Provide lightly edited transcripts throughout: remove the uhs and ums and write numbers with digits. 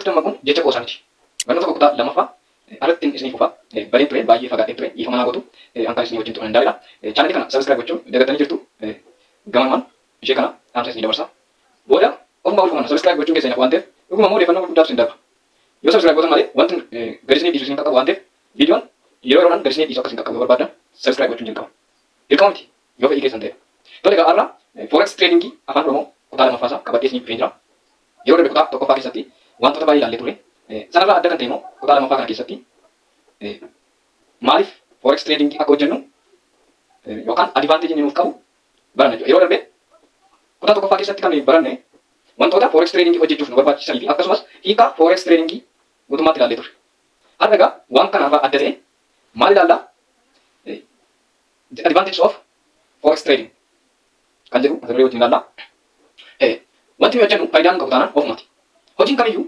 irratti dammaquun jecha qoosaa miti. Barnoota koo kutaa 2ffaa irrattin isiniif fufa. Badeen ture, baay'ee fagaadheen ture, dhiifama naa gootu. An kan isinii wajjin ture Andaaleedha. Channel kana subscribe gochuu dagattanii jirtu. Gamanumaan ishee kana dhaamsa isinii dabarsa. Booda ofumaa ol kumanna subscribe gochuun keessan hin hafu waan ta'eef dhuguma immoo odeeffannoo gurguddaatu isin darba. Yoo subscribe gootan malee wanti gadi isiniif dhiisu isin hin qaqqabu waan ta'eef viidiyoon yeroo yeroodhaan gadi isiniif dhiisu akka isin qaqqabu yoo barbaaddan subscribe gochuun jalqaba. Dirqama miti yoo fedhii keessan ta'e. Tole egaa har'a Forex Trading Afaan Oromoo kutaa 2ffaa isaa qabadhee isiniif dhufeen jira. Yeroo darbe kutaa 1ffaa keessatti wantoota baay'ee ilaallee turre. Sanarraa adda kan ta'e immoo kutaa 2ffaa kana keessatti maaliif Forex Trading akka hojjennu yookaan advantage inni nuuf qabu baranna jechuudha. Yeroo darbe kutaa 1ffaa keessatti kan baranne wantoota Forex Trading hojjechuuf nu barbaachisanii fi akkasumas hiika Forex Trading guutummaatti ilaallee turre. Har'a egaa waan kanarraa adda ta'e maal ilaalla? The advantage of forex trading kan jedhu mata duree wajjin ilaalla. Wanti nuyi hojjennu faayidaa nun qabu taanaan ofumaati. Hojiin kamiyyuu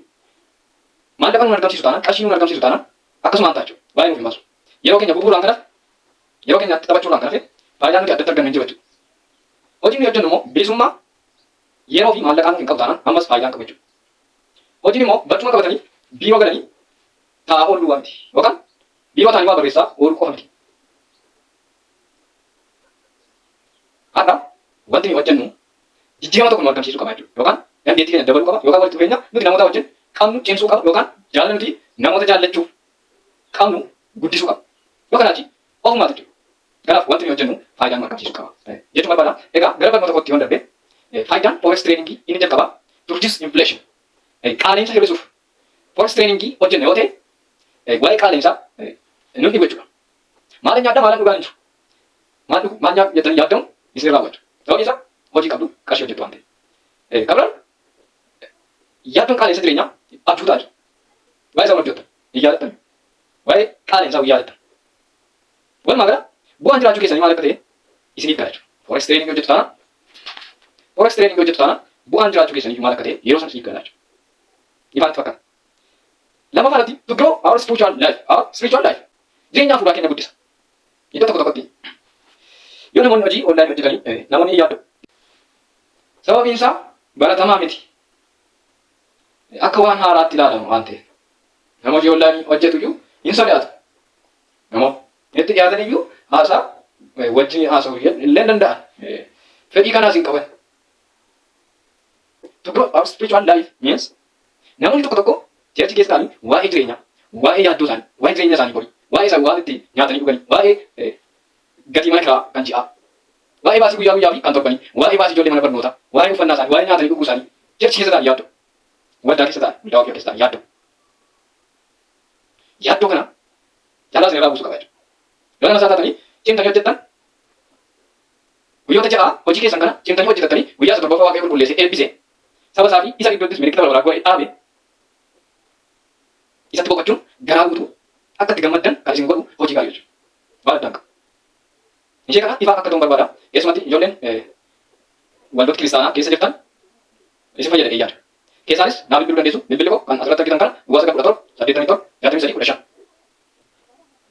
maallaqa nun argamsiisu taanaan, qarshii nun argamsiisu taanaan akkasumaan ta'a jechuudha. Baay'ee nuuf hin baasu. Yeroo keenya gubuurraan kan hafe, yeroo keenya taphachuurraan kan hafe faayidaa nuti addatti argannu hin jiru jechuudha. Hojiin nuyi hojjennu immoo bilisummaa yeroo fi maallaqaa nuuf hin qabu taanaan ammas faayidaa hin qabu jechuudha. Hojiin immoo barcuma qabatanii biiroo galanii taa'aa ooluu duwwaa miti. Yookaan biiroo taa'anii waa barreessaa ooluu qofa miti. Har'a wanti nuyi hojjennu jijjiirama tokko nu argamsiisuu qaba jechuudha. Yookaan dandeettii keenya dabaluu qaba yookaan walitti dhufeenya nuti namoota wajjin qabnu cimsuu qaba yookaan jaalala nuti namoota jaallachuuf qabnu guddisuu qaba. Yoo kanaa achi ofumaati jechuudha. Kanaaf wanti nuyi hojjennu faayidaa nu argamsiisuu qaba jechuun barbaada. Egaa gara barnoota kootti yoon darbe faayidaan forex trading inni jalqabaa to reduce inflation, qaala'insa hir'isuuf. Forex trading hojjenna yoo ta'e waa'ee qaala'insaa nun dhibu jechuudha. Maalan nyaadha, maalan dhugaa hin jiru. Maal dhugu, maal nyaadhu jettanii yaaddamu isin raawwatu. Sababni isaa hojii qabdu, qarshii hojjettu waan ta'eef. Kan biraan yaaddoon qaala'insa jireenyaa abjuu ta'a jechuudha. Waa'ee isaa hojjettan hin yaadattan. Waa'ee qaala'insaa hin yaadattan. Walumaa gala bu'aan jiraachuu keessanii maal akka ta'e isiniif gala jechuudha. Forex trading hojjettu taanaan Forex trading hojjettu taanaan bu'aan jiraachuu keessanii maal akka ta'e yeroo sana isiniif gala jechuudha. Ifaa natti fakkaata. Lammaffaa irratti to grow our spiritual life, our spiritual life. Jireenya hafuuraa keenya guddisa. Iddoo tokko tokkotti yoo namoonni hojii online hojjetanii namoonni hin yaaddu. Sababiin isaa baratamaa miti. Akka waan haaraatti ilaalama waan ta'eef. Nama hojii online hojjetu iyyuu hin sodaatu. Namoonni itti dhiyaatan iyyuu haasaa wajjin haasa'uu illee hin danda'an. Fedhii kanaas hin qaban. To grow our spiritual life means namoonni tokko tokko church keessa ta'anii waa'ee jireenyaa, waa'ee yaaddoo isaanii, waa'ee jireenya isaanii borii, waa'ee isa waan itti nyaatanii dhuganii, waa'ee gatii mana kiraa kan ji'aa, waa'ee baasii guyyaa guyyaa fi kan torbanii, waa'ee baasii ijoollee mana barnootaa, waa'ee uffannaa isaanii, waa'ee nyaatanii dhuguu isaanii church keessa ta'anii yaaddoo. Waldaa keessa ta'anii, waldaa ofii keessa ta'anii yaaddoo. Yaaddoo kana caalaa isin irraa buusuu qaba jechuudha. Yoo nama isaa taatanii cimtanii hojjettan, guyyoota 6 hojii keessan kana cimtanii hojjetattanii guyyaa isa torbaffaa Waaqayyo qulqulleessee eebbise, saba isaa fi isa gidduuttis milikkita bara baraa godhee dhaabe, isatti boqochuun garaa guutuu akka itti gammaddan kan isin godhu hojii gaarii jechuudha. Waan addaa hin qabu. Ishee kana ifaa akka ta'uun barbaada. Keessumatti ijoolleen waldoota kiristaanaa keessa jirtan isin fayyada jedhee yaada. Keessaanis naa bilbiluu dandeessu. Bilbilli koo kan asirratti argitan kana duwwaa 9 17 87 63 15.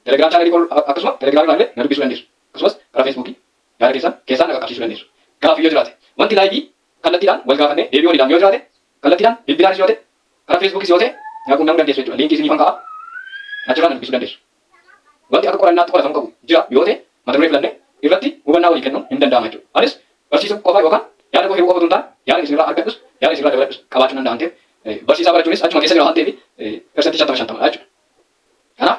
Telegram channel koo akkasuma Telegram irraa illee na dubbisuu dandeessu. Akkasumas karaa Facebook yaada keessan keessaan na qaqqabsiisuu dandeessu. Gaaffii yoo jiraate, wanti live kallattiidhaan wal gaafannee deebii walii laannu yoo jiraate, kallattiidhaan bilbilaanis yoo ta'e, karaa Facebookis yoo ta'e na quunnamuu dandeessu jechuudha. Liinkii isiniifan kaa'a. Achirraa na dubbisuu dandeessu. Wanti akka qorannaatti qoratamuu qabu jira yoo ta'e mata duree filannee irratti hubannaa walii kennuun hin danda'ama jechuudha. Anis barsiisuu qofa yookaan yaada koo hiruu qofa utuu hin taane yaada isinirraa argadhus yaada isinirraa dabaladhus qabaachuu nan danda'a waan ta'eef barsiisaa barachuunis achuma keessa jira waan ta'eef persentii 50 50 dha jechuudha. Kanaaf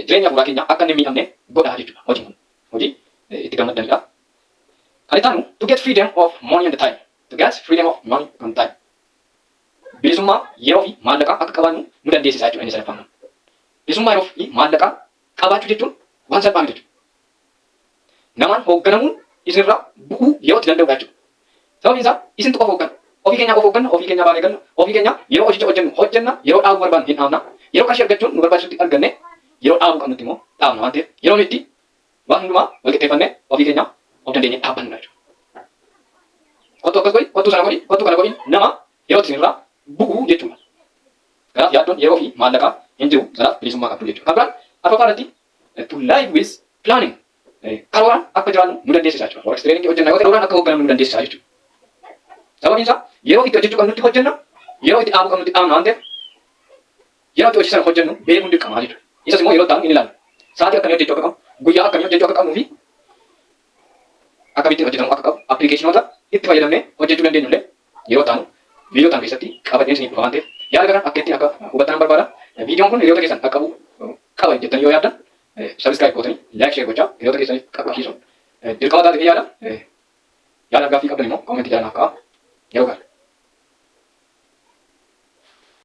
jireenya hafuuraa keenya akka inni hin miidhamne godha jechuudha hojiin kun. Hojii itti gammaddanidha. Kan itti aanu to get freedom of money and time. To get freedom of money and time. Bilisummaa yeroo fi maallaqaa akka qabaannu nu dandeessisa jechuudha inni sadaffaan kun. Bilisummaa yeroo fi maallaqaa qabaachuu jechuun waan salphaa miti jechuudha. Namaan hoogganamuun isinirraa bu'uu yeroo itti danda'udha jechuudha. Sababiin isaa isintu of hooggana. Ofii keenyaa of hoogganna, ofii keenyaa baanee galla, ofii keenyaa yeroo hojicha hojjennu hojjenna, yeroo dhaabuu barbaannu hin dhaabna, yeroo qarshii argachuun nu barbaachisutti arganne, yeroo dhaabuu qabnutti immoo dhaabna waan ta'eef yeroo nu itti waan hundumaa wal qixxeeffannee ofii keenyaa of dandeenyee dhaabbannudha jechuudha. Kottu akkas godhi, kottu sana godhi, kottu kana godhi nama yeroo itti isinirraa bu'u jechuudha. Kanaaf yaaddoon yeroo fi maallaqaa hin jiru, kanaaf bilisummaa qabdu jechuudha. Kan biraan arfaffaa irratti to live with planning, karooraan akka jiraannu nu dandeessisa jechuudha. Forex trading hojjenna yoo ta'e karooraan akka hoogganamnu nu dandeessisa jechuudha. Sababiin isaa yeroo itti hojjechuu qabnutti hojjenna, Yeroo itti dhaabuu qabnutti dhaabna waan ta'eef yeroo itti hojii sana hojjennu beekuun dirqama jechuudha. Isas immoo yeroo ta'an in ilaalla. Sa'aatii akkamii hojjechuu akka qabnu, guyyaa akkamii hojjechuu akka qabnuu fi akkamittiin hojjetamuu akka qabu appilikeeshinoota itti fayyadamnee hojjechuu dandeenyu illee yeroo ta'anu viidiyoo ta'an keessatti qabadheen isiniif dhufa waan ta'eef yaada kana akka ittiin akka hubattan barbaada. Viidiyoon kun hiriyoota keessan qaqqabuu qaba jettanii yoo yaaddan subscribe gootanii like share gochaa hiriyoota keessaniif qaqqabsiisuun dirqama taatee yaada. Yaada gaaffii qabdan immoo comment jala naaf kaa'aa. Yeroo gaarii.